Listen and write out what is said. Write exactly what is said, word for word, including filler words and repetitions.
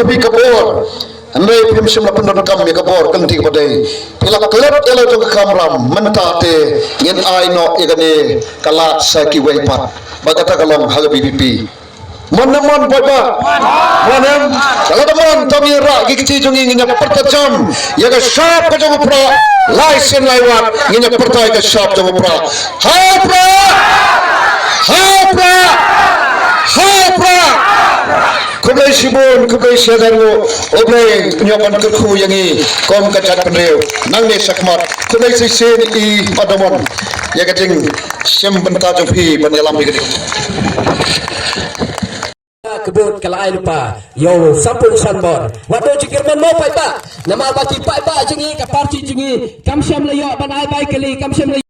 phi ka bor. Hynrei phim shym la pyndonkam ïa ka bor ka lynti kaba dei. Phi la klet ïa la jong ka kamram, mynta te ngin ai noh ïa kane ka lad sa kiwei pat. Ba kata ka long ha ka V P P. Mon ne mon paidbah? Mon em? Ka la da mon, to ngin rah ki kti jong ngi, ngin ïa pyrta jam ïa ka shap ka jong u Prah. Lai sien lai wat ngin ïa pyrta ïa ka shap jong u Prah. Ha u Prah! Ha u Prah! Ha u Prah! Khublei shibun, khublei shihajar nguh. U Blei un ïoh ban kyrkhu ïa ngi kum ka jaitbynriew. Nangne shakhmat, khublei shisien i Madam Mon ïa ka jingshem bynta jong phi ban ïalam ïa ka ding. Ka bud ka la ai lypa ïa u Sampun Sanbor. Wat don jingkyrmen mo paidbah. Namar ba ki paidbah jong ngi, ka party jong ngi kam shym la ïoh ban ai bai kali, kam shym la